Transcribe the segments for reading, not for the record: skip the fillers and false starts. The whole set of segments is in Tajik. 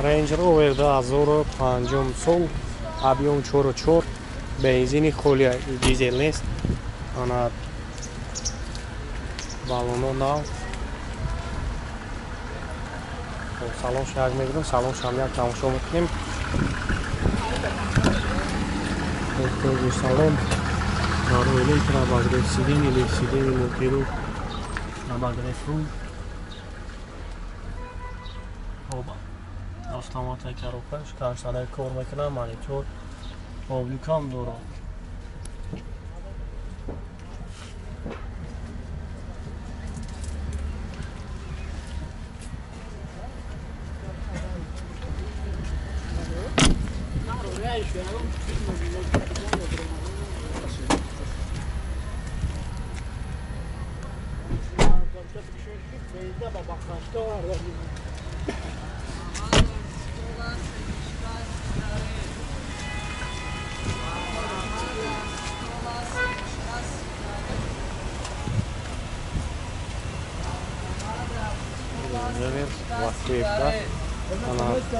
Range Rover 2005 сол, объем 4.4, бензини холи, дизел нест. Ана баллоно нав. Салон шаг мегирем, салон шам як тамошо мекунем. Салон дару электро, обогрев сиденья, сиденья мультируль, обогрев руль. Оба. Автоматная коробка, кондиционер кор мекунад, монитор, обликам дорад.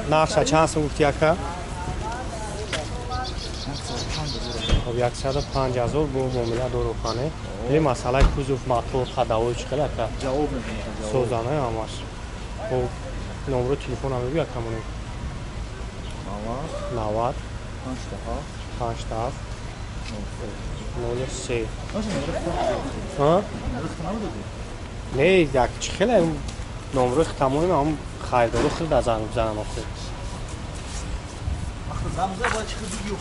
Нарша чанд сум гуфти ака? Хоб 105 000 бо муомила дорухане. Ин масъалаи кузов, мотор, ходовой чӣ хел ака? Ҷавоб мекунад. Созана ҳамаш. Хоб номро телефон ҳам мегӯй ака монем. 90 5 7 03. Ҳа? Не, як чӣ хел номро тамоми ҳам харидору хел дар занг бизанам охир. Ахир занг бизан бояд чӣ хел бигӯ.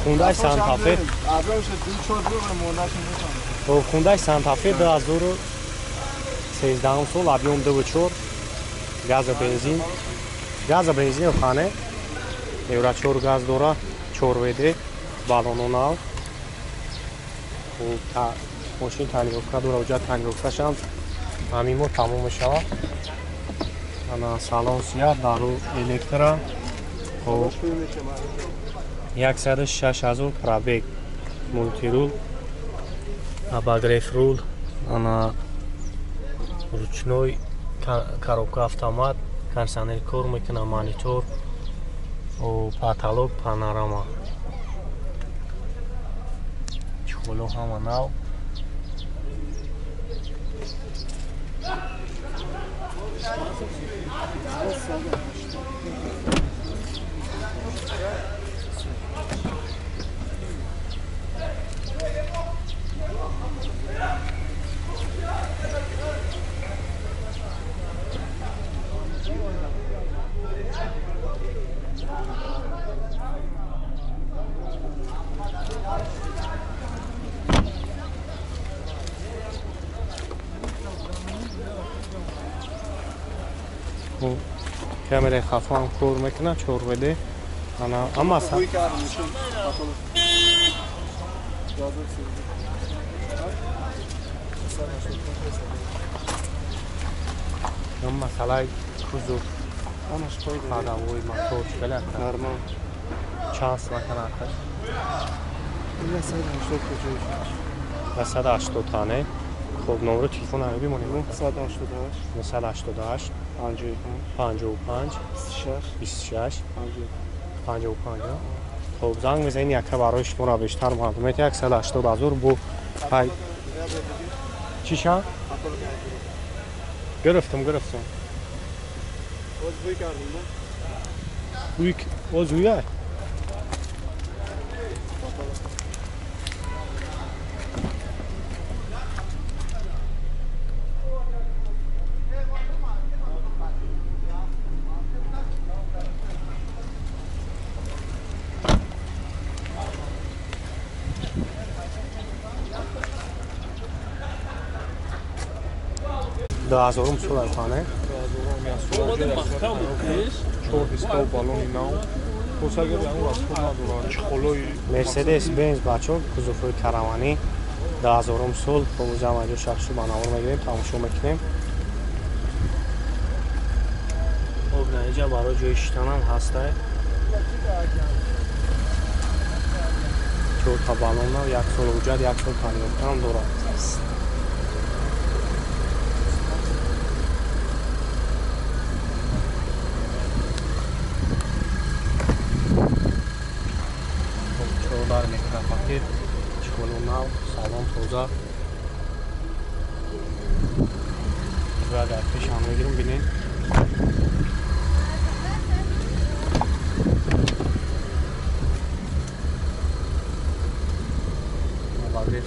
Хундай Санта-Фе. Хундай Санта-Фе 2013 сол, объем 2.4, газа бензин. Газа бензин хане. Евро 4 газ дора, 4 ВД, баллоно нав. Та мошин тонировка дора, уҷа тонировкашам ҳамин мо тамом мешавад. Ана салон сия, дару электро. Хоб 106 000 пробег, мультирул, обогрев рул, ана ручной коробка автомат, кондиционер кор мекунад, монитор, потолок панорама. Чехоло ҳама нав. Камераи хафо ҳам кор мекунад, 4 ВД. Ана ама масъалаи кузов, ходовой, мотор чӣ хел ака? Нормал. Чанд сум ака нархаш? 180 180 тане. Хоб номро телефон ҳам бимонем. 188 988 55 55 26 26 55 55. Хоб занг мезанед яка барои шуморо бештар маълумот 180 000 бо ҳай чиша? Гирифтам. Боз бӯй кардем, не? Бӯй боз бӯя? Даҳазорум сол айхане. Мерседес Бенз бачо кузовҳои караванӣ 2000 сол бо шахсу ба навор мегирем, тамошо мекунем. Инҷа барои ҷои шиштанам ҳастай. Чорта баллона, як сол ҳуҷҷат, як сол тонировкаам дорад. Чордар микропакет, чехолу нав, салон тоза. Дар пешам мегирам, бинед.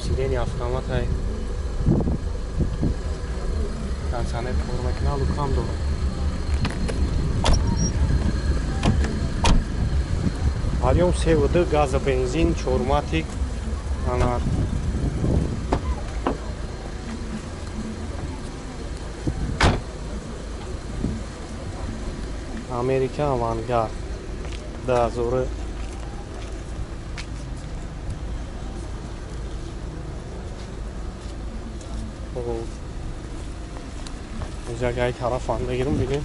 Сиденье автоматай. Кондиционер кор мекунад, лукам дорад. Объем 3,2 газа бензин, чорматик. Ана Америка Авангард 2000. Инҷа гай тарафам бигирам, бинем.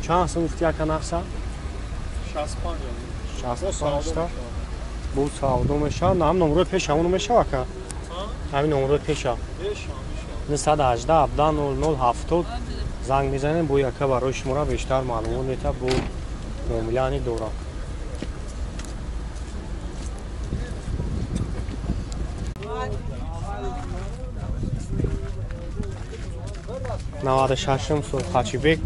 Чанд сум гуфти яка нақша? 65. 65 та. Бу савдо мешавад. Ҳам номрои пеш ҳамоно мешавад ака? Ҳамин номрои пеша. 918 17 00 70 занг мезанем, бо яка барои шуморо бештар маълумот мета, бо муомилаани дорад. Наваду шашум сол Хачибек.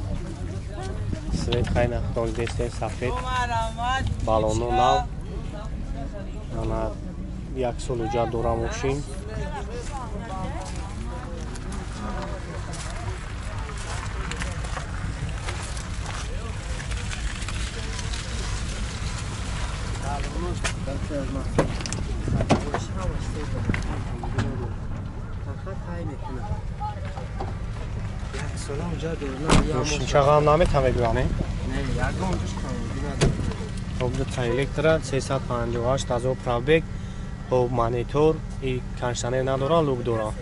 Свет хайна дестен сафед. Балоно нав. Ана як сол уҷа дора мошин. Мошинча ғам наметам мегӯям, не? Хоб, дута электро, 358 ҳазор пробег, хоб монитор и кондиционер надора, люк дора.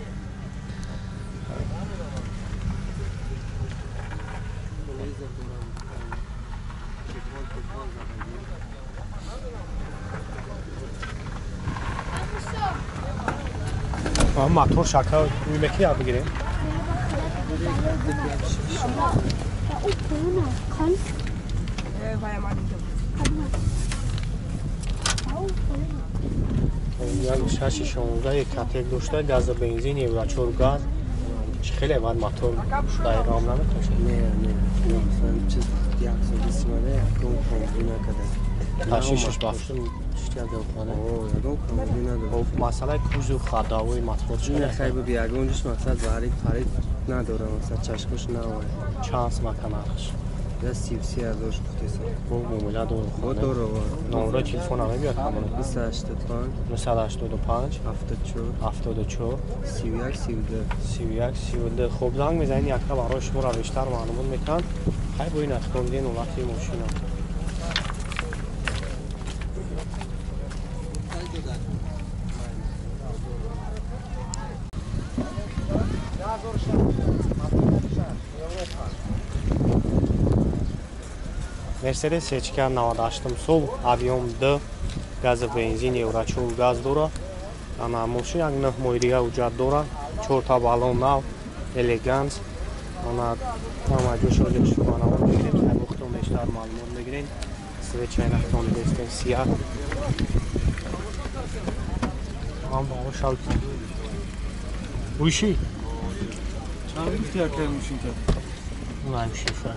Мотор шака мекунӣ я бигирем? Як шаши шонздаҳ катек дошта, газа бензин, евро чор газ. Чӣ хеле бад мотор дайрам наметошад? Не, не. Масалан, чиз 120 мада ягон камбудӣ накарда. Ташишаш бафт. Масъалаи кузов хадавои мотор чӣ? Не, хай биби, ягон ҷуш мақсад варид фарид надора, мақсад чашкош навай. Чанд сумака нархш? Я 33 ҳазор шуд. Бо муомила дору. Бо дору. Номрои телефона мебиёд ҳамон? 985 985 74 74 31 32 31 32. Хоб, занг мезанед, якта барои шуморо бештар маълумот мекунанд. Хай бо ин атхондин ҳолати мошина. Мерседес Сечка 98 сол, объем Д, газа бензин, евро 4 газ дора. Ана мошин як 9 моҳи дига ҳуҷҷат дора. 4 та баллон нав, элеганс. Ана ҳама ҷошо ҷошо мегирем, хайбохтон бештар маълумот мегирем. Свечаи нахтон дестем сиёҳ. Ам бо шал. Уйши? Чанд гуфти якай мошинка? Унам шифа.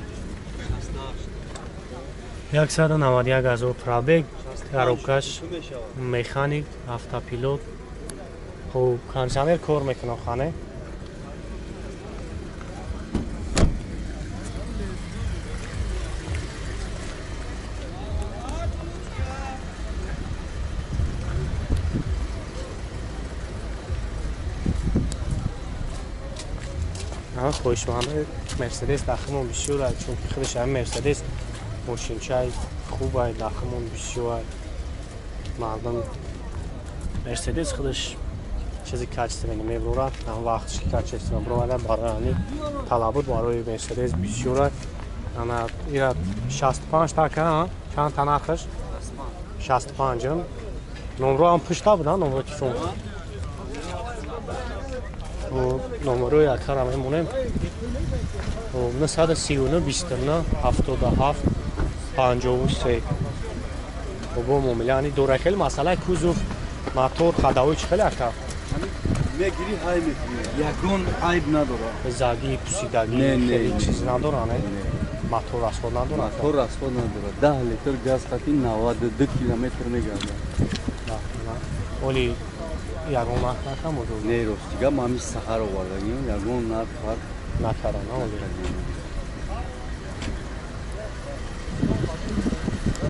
191 ҳазор пробег, коробкаш механик, автопилот. Хуб, кондиционер кор мекунад хане. Хоҳишмандои Мерседес дахмон бисёр, чунки худаш ҳами Мерседес мошинчаи хубай, дахмон бисёр. Мардум Мерседес худаш чизи качественный мебурад, ҳам вақтш ки качественно буровада, барои ҳами талабот барои Мерседес бисёр. Ана ира 65 така, чанд та нархаш? 65. Номро ҳам пушта буда, номро телефон. Номерои акара мемонем: 939 29 77 53. Бо муомила дора, хеле масъалаи кузов, мотор, ходовой чӣ хеле, ака? Мегири, ҳай мекунӣ, ягон айб надора. Заги, пусидагӣ хеле чиз надора, не? Мотор расход надора? Мотор расход надора. 10 литр газ қати 92 километр мегардад. Оли ягон нарх накам? Не, ростига, ма ҳами саҳар овардагим, ягон нарх фарқ накарда, оли.